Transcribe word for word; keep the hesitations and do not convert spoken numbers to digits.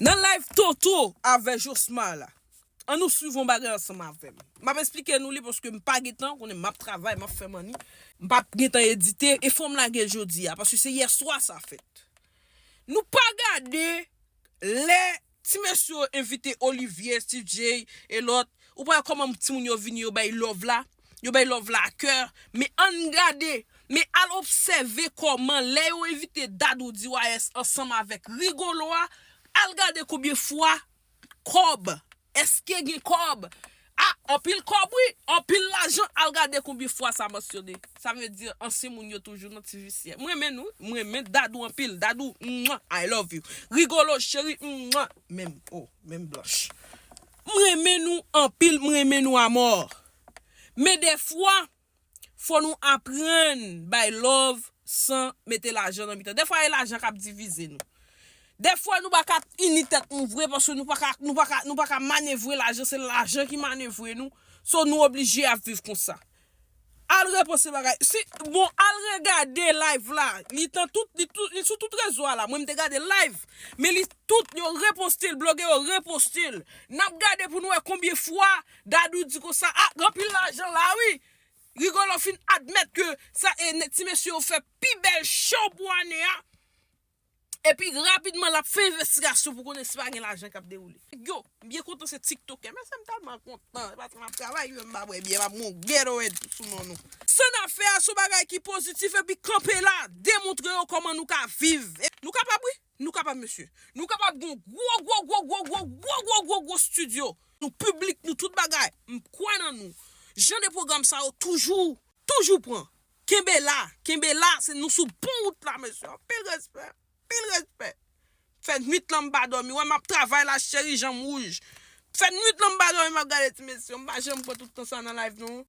Nan live Toto avè Josmar la, ann nou swiv yon bagay ansanm avè m. M ap esplike nou li paske m pa gen tan, konnen m ap travay, m ap fè manni. M p ap gen tan edite, e fò m lage l jodi a, paske se yèswa sa fèt. Nou pa gade lè ti mesye yo envite Olivier, Steve J e lòt, ou pa wè kòman timoun yo vini, yo bay love la, yo bay love la a kè, men ann gade, men al obsève kòman lè yo envite Dadou D Y S ansanm avèk Rigolo a, al gade konbyen fwa kòb, èske gen kòb? Ah, anpil kòb wi, anpil lajan, al gade konbyen fwa sa mansyone. Sa vle di ansyen moun yo toujou nan ti visye. M renmen nou, m renmen Dadou anpil. Dadou, mwa, I love you. Rigolo cheri, mwa, menm, oh, menm blanch. M renmen nou anpil, m renmen nou amò. Men dèfwa, fò nou aprann bay love san mete lajan nan mitan. Dèfwa e lajan k ap divize nou. Dèfwa nou pa ka ini tèt nou vre paske nou pa ka, nou pa ka, nou pa ka manevre lajan, se lajan ki manevre nou. So nou oblije ap viv konsa. Al repanse bagay. Si, bon, al regade live la. Li tan tout, li, tout, li sou tout rezo a la. Mwen m te gade live. Men li tout, yo reposte l, bloge yo reposte l. N ap gade pou nou wè konbyen fwa Dadou di konsa, ah, gen anpil lajan la wi. Rigolo fin admèt ke sa e nèg ti mesye yo fè pi bèl show pou ane a. Epi rapidman l ap fè envestigasyon pou konnen si pa gen lajan k ap dewoule. Yo, m byen kontan se tiktokè, men se m tèlman kontan, e paske m ap travay, yo, m pa bwè byè, m ap gon ghetto head sou non nou. Sa n ap fè a se yon bagay ki pozitif epi kanpe la, demontre yo kòman nou ka viv. E nou kapab wi, nou kapab mesye. Nou kapab gon gwo, gwo, gwo, gwo, gwo, gwo, gwo, gwo, gwo, gwo estidyo. Nou piblik, nou tout bagay. M kwè nan nou. Jan de pwogram sa yo toujou, toujou pran. Kenbe la, kenbe la, se nou sou bon wout la, mesye. Anpil respè, anpil respè. Fè nwit lan m pa dòmi. Wè m ap travay la, cheri, janm wouj. Fè nwit lan m pa dòmi, m ap gade ti mesye. M pa janm pran tout tan sa nan live non.